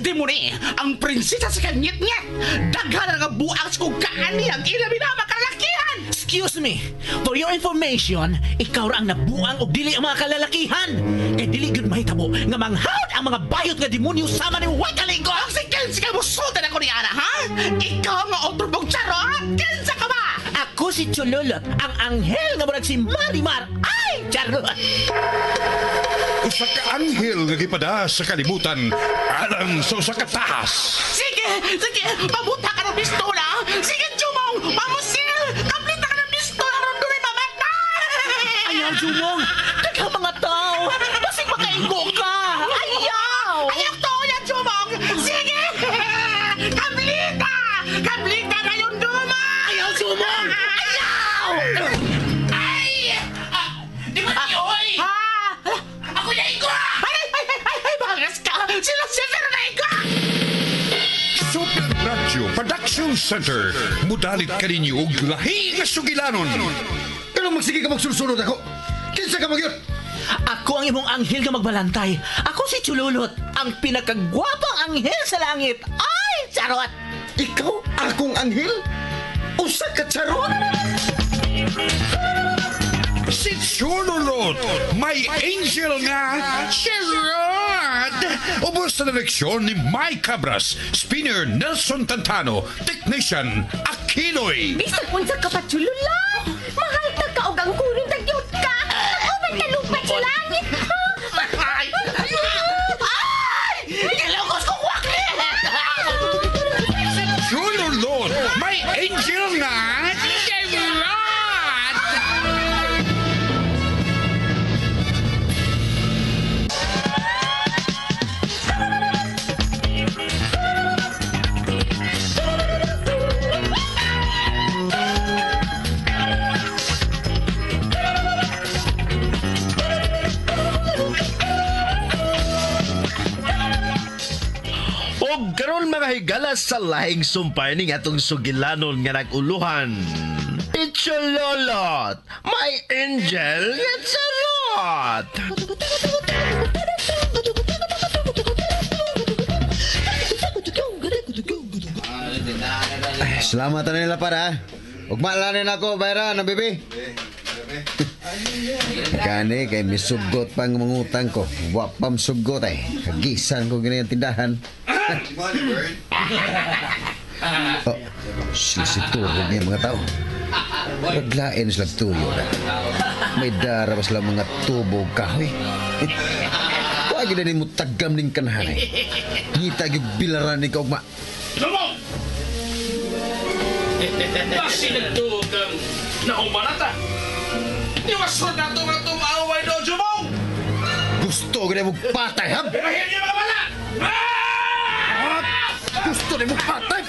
Si Demone, ang prinsesa sa kanyit-nyet. Daghan nga buang sa kong kaaniyang ilabi na makalakihan. Excuse me, for your information, ikaw ra ang nabuang og dili ang mga kalalakihan. Kay dili gyud mahitabo nga manghawd ang mga bayot nga demonyo sama ni way kalingo. Ang si Kensi ka musultan ako ni Ana, ha? Ikaw nga otro mong charot? Kinsa ka ba? Ako si Chululot, ang anghel nga murag si Marimar. Ay, charot! Usa ka anghel nga gipada sa kalibutan alang sa usa ka tahas. Sige, sige, pabuta ka ng pistola. Sige, Jumong, pamusil, kaplita ka ng pistola aron dunay mamatay. Ayaw, Jumong! Daghang mga tao! Basig makaingo ka! Ayaw! Ayaw to, yan, Jumong! Sige! Kaplita! Kaplita na yung duma! Ayaw, Jumong! Ayaw! Ay! Di ba oy? Ha? Ako na ingo! Ay, ay, ay, ay, ay, bangas ka! Sila Lucifer na ingo! Super Radio Production Center. Mudalit kaninyo og lahi nga sugilanon. Pero magsige ka magsulsunod ako. Kinsa ka magyot? Ako ang imong anghel nga magbalantay. Ako si Chululot, ang pinakagwapang anghel sa langit. Ay, charot! Ikaw akong anghel? Usa ka charot? Si Chululot, may angel nga charot! Ubos sa direksyon ni Mike Cabras, spinner Nelson Tantano, technician Aquinoy. Bisag unsa ka pa, Chululot! Mahal ta ka og ang kuron tagyot ka! Uban ka lupat sa langit! Ay! Ay! Gilugos ko kwakli! Si Chululot, may angel nga charot! Og karon mga higala sa lahing sumpay ning atong sugilanon nga nag-uluhan. Itchulolot, may angel nga charot! Ay, salamat na nila para. Ugma lang rin ako, bayra na bibi. Gani kay misugot pang mangutang ko. Wa pam sugot ay. Kagisan ko gini ang tindahan. Oh, sisiturog niya mga tao. Paglain sila tuyo na. May dara pa sila mga tubo kahoy. Wag na ni mo tagam ning kanhanay. Ngita gyud bilaran ni kaugma. Jumong! Basi nagtuog ang nahumanata. Iwason na ito nga tumaway do, Jumong! Gusto gani mo patay, ha? Pirahin niyo mga bala! Gusto ni mo patay!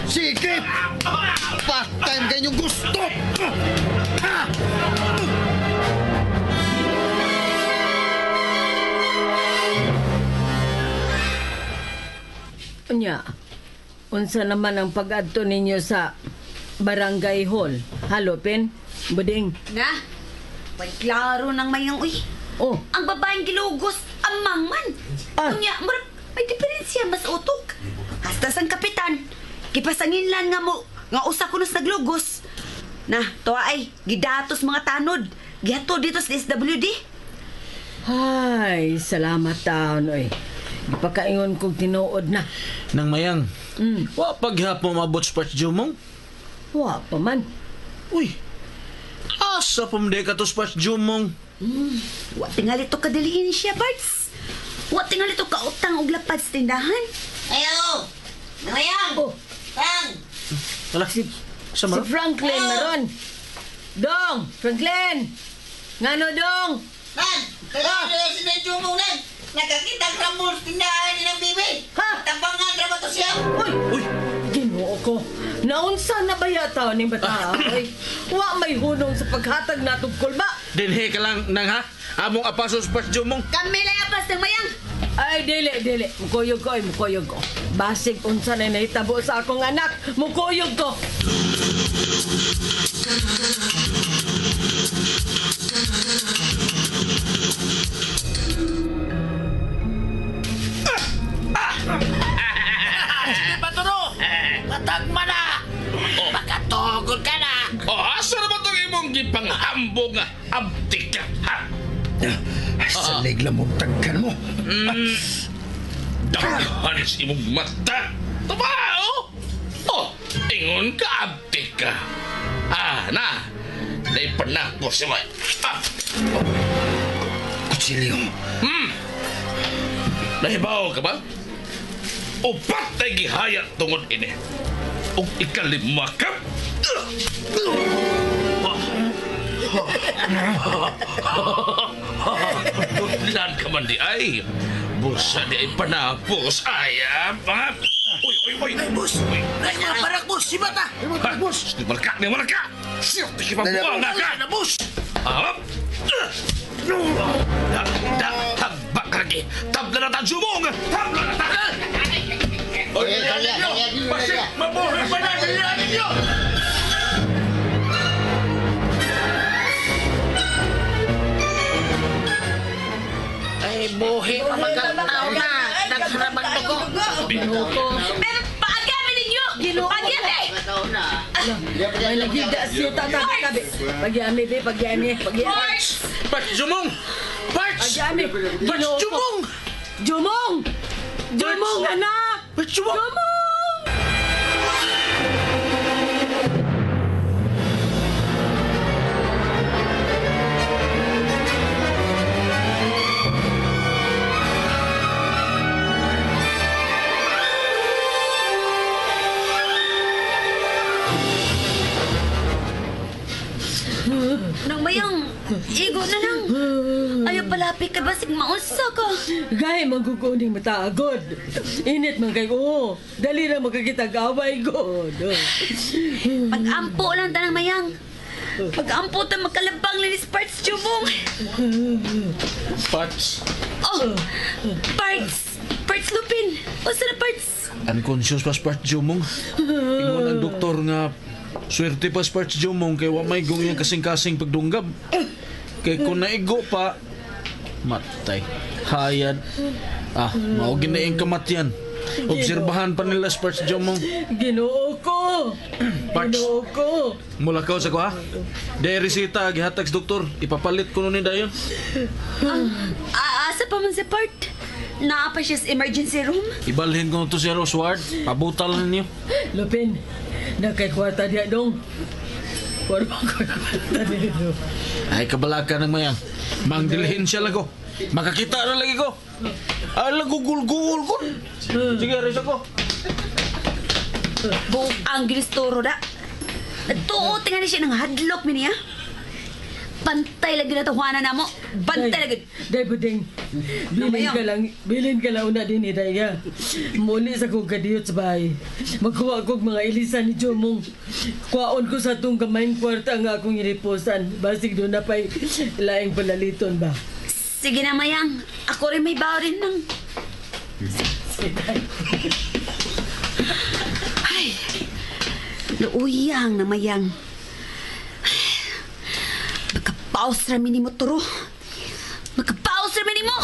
Sige! Patay mo kanyong gusto! Unya, unsa naman ang pag-adto ninyo sa barangay hall? Halopin? Buding? Na, way klaro ng mayang uy. Oh. Ang babaeng gilugos, amang man. Ah. Unya, murag may diferensya mas utok. Hasta sang kapitan, gipasangin lang nga mo, nga usa kunos naglugos. Na, tuwa ay, gidatos mga tanod. Gihato dito sa SWD. Ay, salamat taon, oy. Gipakaingon kog tinuod na. Nang mayang, wa paghapon mabot sa Jumong? Wa pa man. Uy, asa pa man ka to sa Jumong? Wa tingali to kadilihin siya, Barts. Wa tingali to kautang og lapad sa tindahan. Ayaw! Mayang! Oh. Tang! Wala. Si, Sa si Franklin maron. Dong, Franklin! Ngano dong? Nan! Kailangan nila si Jumong, Nan! Nakakita ang rambol sa tindahan ni ng bibi! Ha? Tabangan ra ba to siya? Uy! Uy! Ginoo ko. Naunsa na ba yata ni bata? Ay, wa may hunong sa paghatag natong kulba. Dinhi ka lang nang ha? Among apasos pas Jumong. Kami lang apas ng mayang. Ay, dili, dili. Mukuyog ko, ay, mukuyog ko. Basig unsa na nahitabo sa akong anak. Mukuyog ko. Kaabti ka, ha? Salig lang mong tagkan mo. Daghan sa imong mata. Tama, oh! Oh, ingon ka, abti ka. Ah, na. Naipanako si May. Ah! Kutsilyo. Nahibaw ka ba? Upat na gihaya tungod ini. Ug ikalima ka. Tudlan ka man di ay. Busa di ay panapos. Ay, ah. Uy, uy, uy. Ay, boss! Ay, mga parak, boss! Si bata! Ha, boss! Di malaka, di malaka! Siyok, di kipabuang na ka! Na, boss! Ah! Da, da, hagbak lagi. Tabla na ta, Jumong! Tabla na ta! Oy, ninyo! Basig, mabuhay pa na ninyo! Ay, buhi pa magkatao na. Nagharabang dugo. Pero paagami ninyo! Paagami! May lagi da siyo tata tabi. Pagyami be, pagyami, pagyami. Parts! Parts, Jumong! Parts! Pagyami. Parts, Jumong! Jumong! Jumong anak! Parts, Jumong! Jumong! Nang mayang, igo na lang. Ayaw palapit ka basig maunsa ka. Gay magkukuning mataagod. Init man kay oo. Dali ra magkakitag-away god. Pag-ampo lang tanang mayang. Pag-ampo ta magkalabang linis parts Jumong. Parts. Oh, parts. Parts Lupin. Unsa na parts? Unconscious pas Parts Jumong. Ingon ang doktor nga swerte pas Parts Jumong kay wa may gong iyang kasing-kasing pagdunggab. Kay kung naigo pa, matay. Hayad. Ah, mao gid na iyang kamatyan. Obserbahan pa nila Parts Jumong. Ginoo ko. Parts. Ginoo ko. Mulakaw sa ko ha. Dahil resita gihatag sa doktor. Ipapalit ko nun ni dayon. Asa pa man si part? Naa pa siya sa emergency room? Ibalhin ko to si Rosward. Pabutal ninyo. Lupin, nakay kwarta diya dong. Wala ba ko kwarta dito? Ay, kabalaka ng mayang. Mangdilhin siya lang ko. Makakita na lagi ko. Ay, nagugul-gul ko. Sige, aris ako. Buong ang ginistoro da. Nagtuo tingali siya ng hadlok mi niya. Pantay lagi na tawanan na mo. Bantay lagi. Day buding. Bilin ka lang, bilin ka lang una din ni Daya. Muli sa kong kadiyot sa bahay. Magkuha kog mga ilisan ni Jomong. Kuwaon ko sa tong gamayng kwarta nga akong iriposan. Basig doon na pa'y laing palaliton ba. Sige na mayang. Ako rin may baw rin ng... Ay, luuyang na mayang. Makapaos rami ni mo, Turo. Makapaos rami ni mo!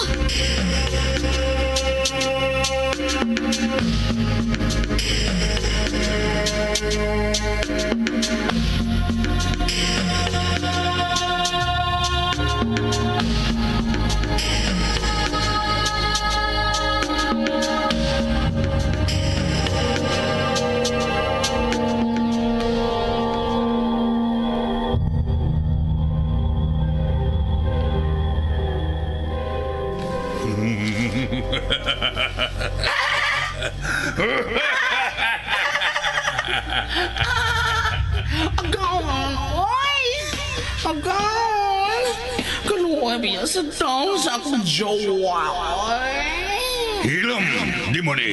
Agaw! Oy! Agaw! Kaluwa biya sa taong sa akong jowa. Hilom, demoni.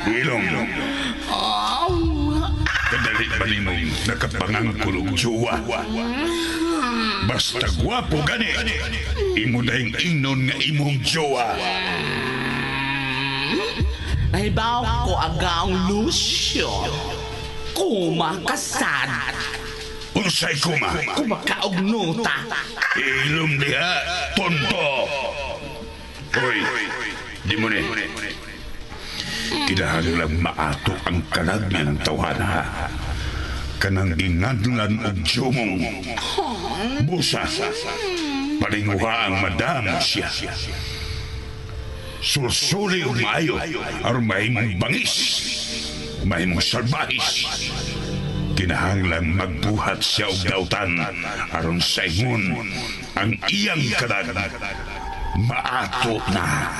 Hilom. Kadali pa nimo nakapangangkulog jowa. Basta gwapo gani. Imo dahing ingnon nga imong jowa. Nahibaw ko agaw Lucio. Kumakasad. Unsay kuma? Kumakaog nota. Hilom diha, tonto. Hoy, demoni. Kinahanglang maato ang kalag ng tawhana. Kanang gingadlan og Jumong. Busa, palinguha ang madam siya. Sulsuli og maayo aron mahimong bangis, mahimong salbahis. Kinahanglan magbuhat siya og dautan aron sa ingon ang iyang kadag maato na.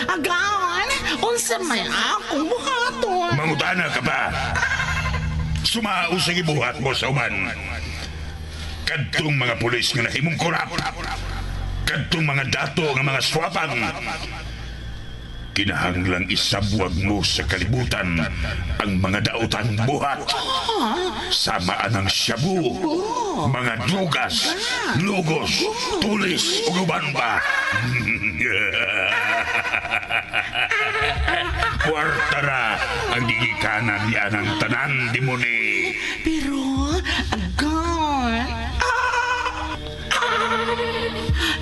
Agawan, unsa may akong buhaton? Mangutana ka pa. Sumao sa gibuhat mo sa uban. Kadtong mga pulis nga nahimong korap. Kadtong mga dato nga mga swapang. Kinahanglang isabwag mo sa kalibutan ang mga dautan buhat. Sama anang shabu, mga drugas, lugos, tulis, ug uban pa. Kwarta ra ang gigikanan niya ng tanan, demoni. Pero, agawan,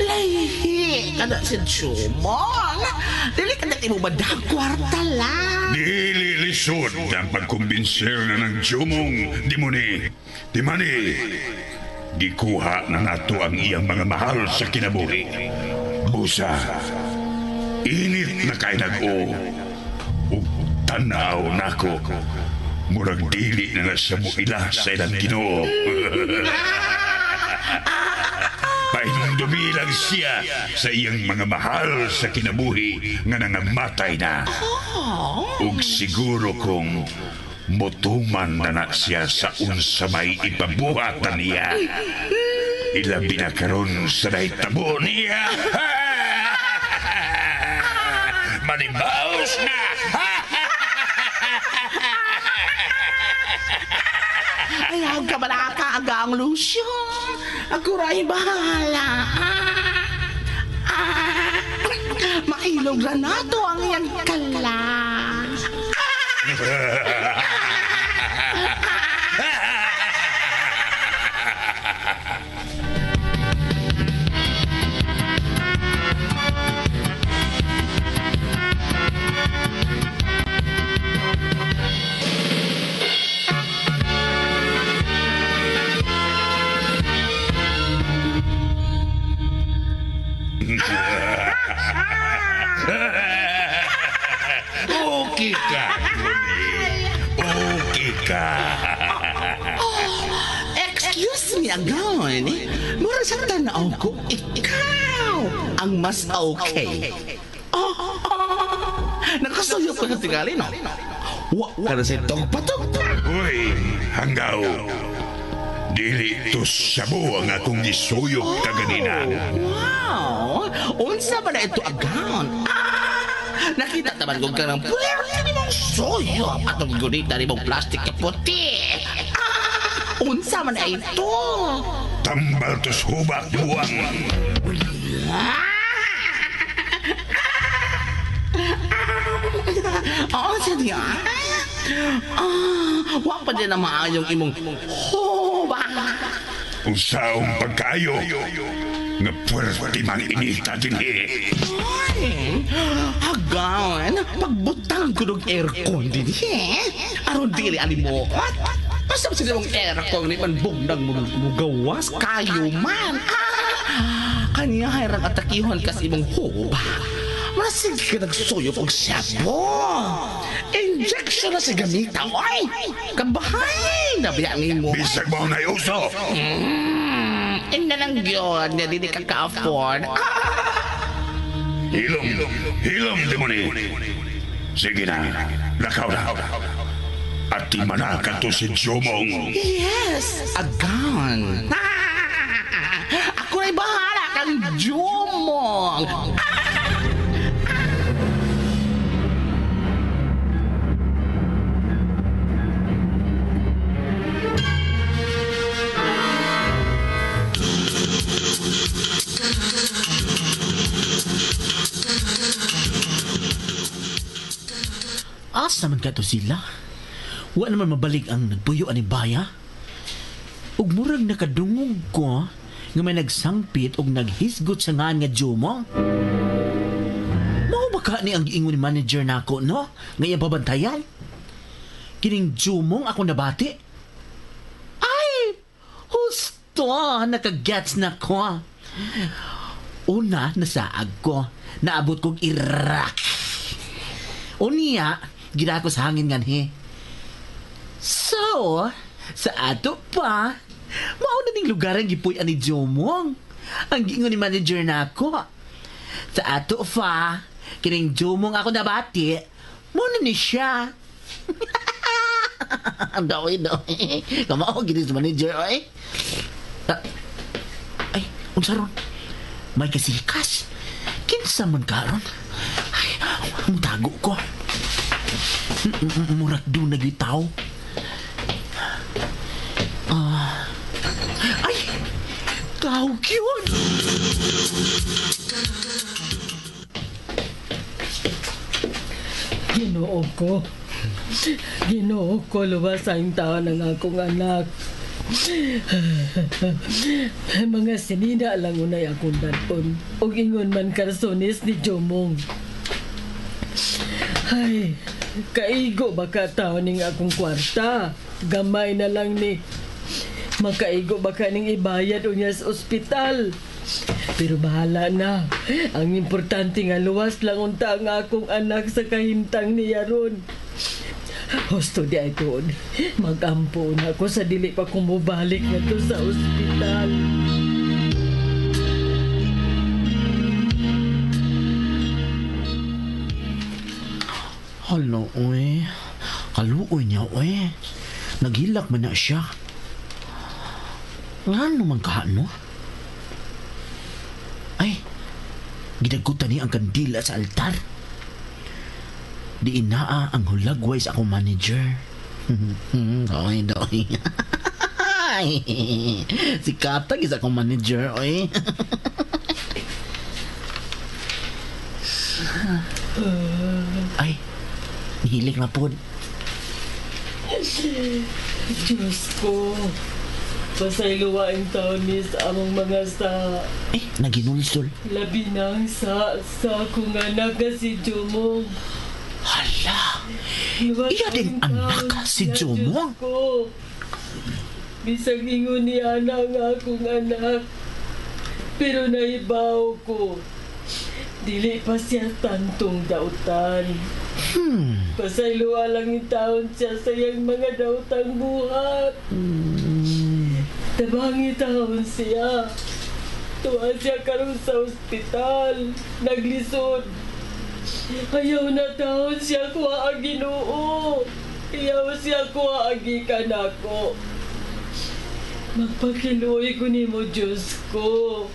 lahi ka na si Jumong. Dili ka na imo madag kwarta lang. Dili lisod ang pagkumbinser na ng Jumong, demoni. Dimani, gikuha na nato ang iyang mga mahal sa kinabuhi. Busa, init na kay nag-o. Ug tanaw nako, murag dili na na siya muila sa ilang Ginoo. Pahinumdumi lang siya sa iyang mga mahal sa kinabuhi nga nangamatay na. Ug siguro kung motuman na na siya sa unsa may ipabuhatan niya. Ilabi na karon sa nahitabo niya. Manibaos na! Ayaw ka balaka, agang Lucio. Ako ra'y bahala. Mailog na nato ang iyang kala. Okay ka, Tony. Okay ka. Excuse me, agawan. Mura sa tanaw ko, ikaw ang mas okay. Oh, nakasuyo ko sa tingali, no? Wa ka na sa tugpa-tugpa. Uy, hanggaw. Dili to shabu ang akong gisuyok kaganina. Wow! Unsa ba na ito agawan? Nakita taman ko ka ng puwerte ni mong suyop atong gunita ni mong plastic ka puti. Unsa man na ito? Tambal tos hubak buwang. Oo, sa diya. Wa pa din na maayong imong hubak. Usaong pagkayo nga puwerte mang inita dinhi. Ay, hagawan, pagbutang ko ng aircon dinhi. Aron dili ani mo. Basta sa mong aircon ni man bugdang mugawas kayo man. Kaniya hayrang atakihon kas imong huba. Masig ka nagsuyop og sabo. Injection na sa gamita, oy! Kabahay! Nabiya mo. Bisag mo na uso. Ina lang yun, na dili ka ka-afford. Hilom, hilom, demoni. Sige na, lakaw na. At timanaka to si Jomong. Yes, agan. Ako na'y bahala kang Jomong. Asa man ka to sila? Wa naman mabalik ang nagpuyo ani baya. Ug murag nakadungog ko Nga may nagsangpit og naghisgot sa ngan nga Jumong. Mao ba ka ni ang giingon ni manager nako, no? Nga iyang pabantayan? Kining Jumong ako nabati. Ay! Husto! Nakagets na ko. Una, nasaag ko. Naabot kong Iraq. Unya, gidako sa hangin nganhi. So, sa ato pa, mao na ning lugar ang gipuy-an ni Jumong. Ang giingon ni manager nako. Sa ato pa, kining Jumong ako nabati, mao na ni siya. Ang daway daway. Kamao gini sa manager oy. Ay, unsa ron? May kasikas. Kinsa man karon? Ay, mutago ko. Murag doon nagitaw. Ay! Tao yun! Ginoo ko. Ginoo ko, luwas ang taon ng akong anak. Mga sinina lang unay akong daton. Og ingon man karsonis ni Jomong. Ay, kaigo ba ka taon ning akong kwarta? Gamay na lang ni. Makaigo ba ka ning ibayad unya sa ospital? Pero bahala na. Ang importante nga luwas lang unta ang akong anak sa kahimtang niya ron. Husto di ay tuod. Magampo na ako sa dili pa kumubalik na to sa ospital. Hala, oy. Kaluoy niya, oy. Naghilak man na siya. Ngano man ka, no? Ay, gidagkutan niya ang kandila sa altar. Di inaa ang hulagway sa akong manager. Oy, doy. Si Katag is akong manager, oy. Ay, nihilik na po. Diyos ko. Pasayluwain taon ni sa among mga sa. Eh, naginulsol. Labi na ang sa akong anak na si Jumong. Hala! Iya din anak si Jumong. Bisag ingon ni Ana ang akong anak. Pero naibaw ko. Dili pa siya tantong dautan. Pasayluwa lang yung taon siya sa iyang mga dautang buhat. Tabangi taon siya. Tuwa siya karon sa ospital. Naglisod. Ayaw na taon siya kuha ang Ginoo. Ayaw siya kuha ang gikan ako. Magpakiluoy ko nimo, Diyos ko.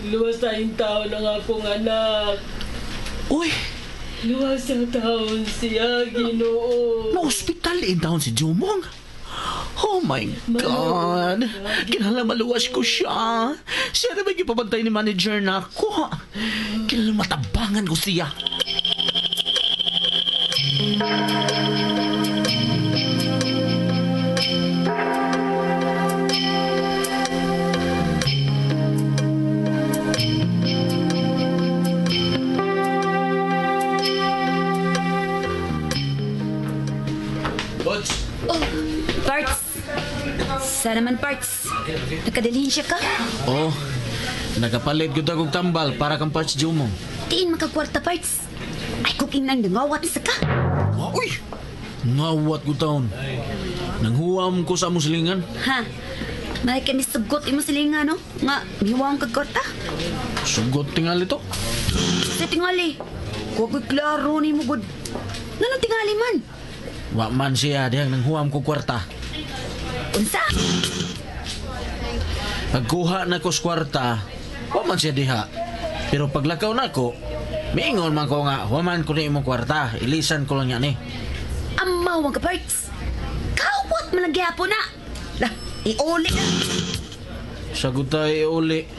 Luwas tayong taon ang akong anak. Uy! Luwas ang taon siya, Ginoo. Na-ospital in taon si Jumong. Oh my God! Kinahanglan maluwas ko siya. Siya na may gipabantay ni manager na ako. Kinahanglan matabangan ko siya. Oh, parts. Sana man parts. Nakadalhin siya ka. Oh, nakapalit gud akong tambal para kang parts Jumong. Tiin makakwarta parts. Ay, kuking nang nangawat sa ka. Uy! Ngawat ko taon. Nanghuwam ko sa among silingan. Ha? May kami sugot imo silingan, no? Nga, nihuwam kag kwarta. Sugot tingali to. Sa tingali. Kuha ko'y klaro ni mo, good. Nganong tingali man? Wa man siya dihang nanghuwam ko kwarta. Unsa? Pagkuha na ko sa kwarta, wa man siya diha. Pero paglakaw na ko, miingon man ko nga, wa man ko ni imong kwarta, ilisan ko lang yan eh. Amaw mga parts. Kawat man lang gihapon na. Lah, iuli na. Sagot tayo iuli.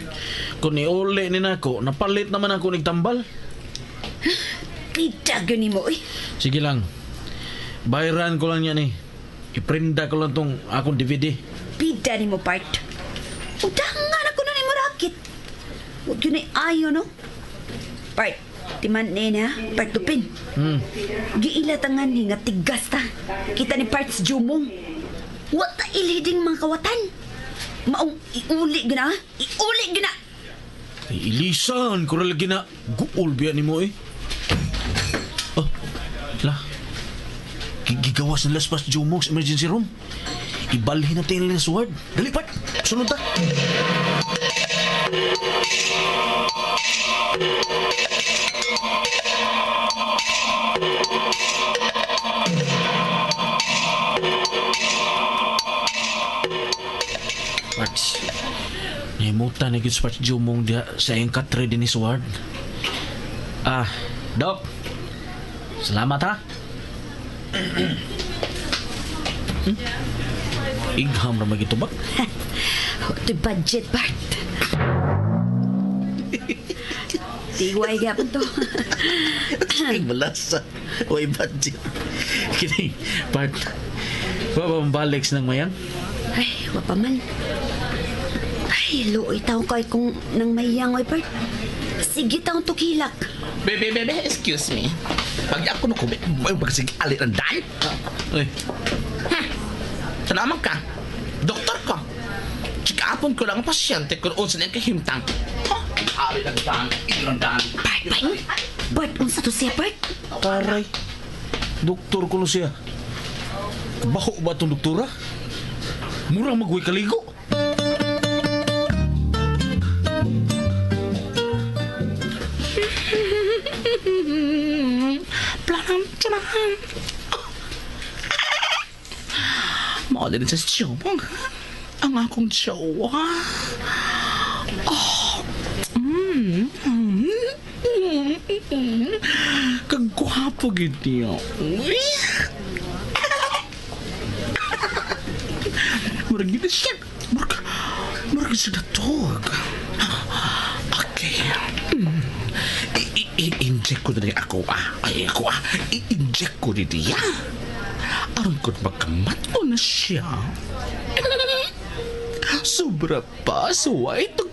Kung iuli ni nako, napalit naman ako nigtambal. Kita gyud nimo, uy. Sige lang. Bayaran ko lang yan eh. Iprinda ko lang tong akong DVD. Pida nimo part. Udangan ako na ni Murag. Sakit. Huwag yun ay ayo, no? Part, timan ni ha? Part tupin. Giila tangan ni nga tigas ta. Kita ni parts Jumong. Wa ta iliding mga kawatan. Maong iuli gina, ha? Iuli gina. Ay, ilisan, kural lagi na. Guol biya ni mo eh. Oh, la. Gigawas na laspas Jumong sa emergency room. Ibalhin natin nila sa ward. Dali, Pat. Sunod ta. Parts. Nahimutan na gyud sa Parts Jumong diha sa iyang katre din sa ward. Ah, Dok. Salamat ha. Igham ra magitubak. Ito'y budget, Bart. Tiway gyapon to. Ay, malasa. Way budget. Kini, Part. Wa ba balik nang mayan? Ay, wa pa man. Ay, luoy taong kay kung nang mayang, oy, Bart. Sige taong tukilak. Bebe, bebe, excuse me. Pag ako na kubi, may pagsig alit ang daan. Ay, Salamat ka. Doktor ko. Chikapon ko lang ang pasyente kung unsa niyang kahimtang. Ha? Alit ang daan, ito ang daan. Bart, Bart. Bart, unsa to siya, Bart? taray. Doktor ko no siya. Baho ba itong doktora? Mura magway kaligo. Planam, tsanam. Mao din sa siyomong. Ang akong jowa. Oh. Kagwapo gid niya. Uy. Murag gid siya. Murag siya natug. Okay. I-inject ko na rin ako ah. Ay, ako ah. I-inject ko rin niya. Aron ko magkamat ko na siya. Sobra pa, suway ito